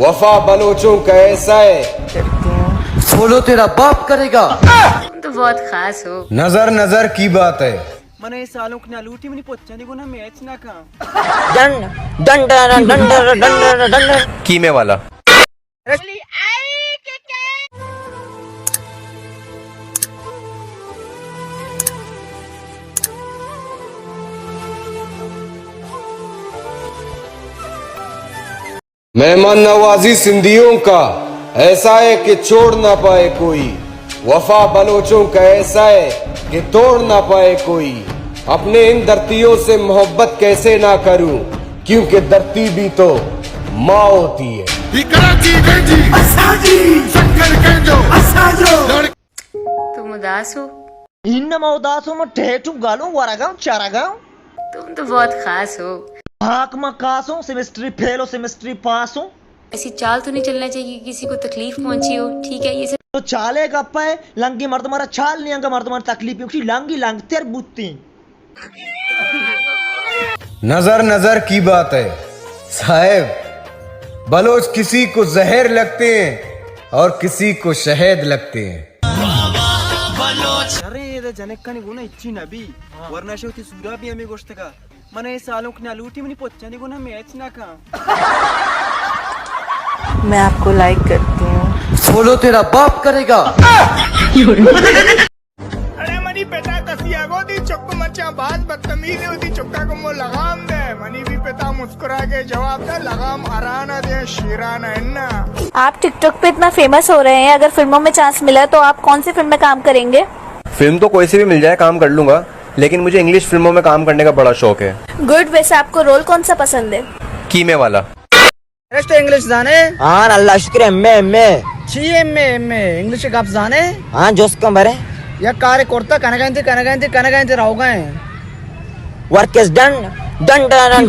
وفا بلوچوں کا ایسا ہے۔ فالو تیرا باپ کرے گا۔ تم تو بہت خاص ہو۔ نظر نظر کی بات ہے۔ من اے سالونک نہ لوٹی، منی پچانی گونا میچ نہ کھاں۔ Done, done, done, done. کیمے والا۔ مہمان نوازی سندھیوں کا ایسا ہے کہ چھوڑ نہ پائے کوئی، وفا بلوچوں کا ایسا ہے کہ توڑ نہ پائے کوئی۔ اپنے ان دھرتیوں سے محبت کیسے نہ کروں، کیونکہ دھرتی بھی تو ماں ہوتی ہے۔ ہی کراچی گنجی، اساجی۔ سکھر گنجو، اساجو۔ لڑ- تم اداس ہو؟ انما اداسوں، من ٹیٹوں، گلوں، ورگاں، چرگاں۔ تم تو بہت خاص ہو۔ ہاک من کاسوں، سیمسٹری فیل و سیمسٹری پاسوں۔ ایسی چال تو نہیں چلنا چاہیے کہ کسی کو تکلیف پہنچی ہو، ٹھیک ہے؟ یہ سب تو چالے گپا ہے، لنگی مردم را چال نہیں، انگا مردم را تکلیف پہنچی، لنگی لنگ تر بوتی۔ نظر نظر کی بات ہے صاحب، بلوچ کسی کو زہر لگتے ہیں اور کسی کو شہد لگتے ہیں۔ شریں، ادا جنکانی گونا اچی نبی، ورنہ شو تی سورا بھی ہمیں گوشتگا۔ من اے سالونک نہ لوٹی، منی پچانی گونا میچ نہ کھاں۔ میں آپ کو لائک کرتی ہوں۔ فالو تیرا باپ کرے گا۔ اڑے منی پتا کسی آگو دی چک مرچاں باز بدتمیز ہے، وتی چکا کو مو لغام دے۔ منی بھی پتا مسکرا کے جواب دے، لغام ارانا دے، شیرانا انا۔ آپ ٹک ٹاک پہ اتنا فیمس ہو رہے ہیں، اگر فلموں میں چانس ملا تو آپ کون سی فلم میں کام کریں گے؟ فلم تو کوئی سی بھی مل جائے، کام کر لوں گا، لیکن مجھے انگلش فلموں میں کام کرنے کا بڑا شوق ہے۔ گڈ، ویسے آپ کو رول کون سا پسند ہے؟ کیمے والا۔ ارے تو انگلش زانے؟ ہاں، اللہ شکر، ایم اے، ایم اے۔ چی ایم اے، ایم اے؟ انگلش گپ زانے؟ ہاں، جوس کم برے۔ یک کارے کرتا، کنگا انت، کنگا انت، کنگا انت، روگا انت۔ Work is done, done, done.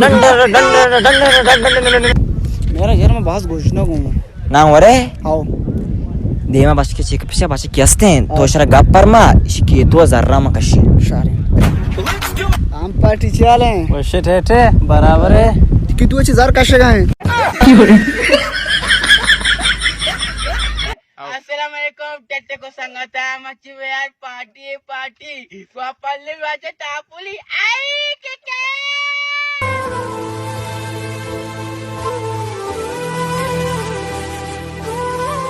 میرا یار، میں باز گوشنا گوں۔ نہ ورے؟ ہاؤ۔ دیما بچکے چیک پچا بچکے ہستے ہیں، تو شرا گپ پر ما، اشی کے تو زرا ما کشی۔ شارے۔ ہم پارٹی چیالیں۔ وشے ٹھیٹھے، برابر ہے۔ کہ تو چی زر کشگا ہیں؟ السلام علیکم، ٹٹے کو سنگتا، مچی ویار پارٹی، پارٹی۔ واپلے واجہ ٹاپولی، آئی کے کے۔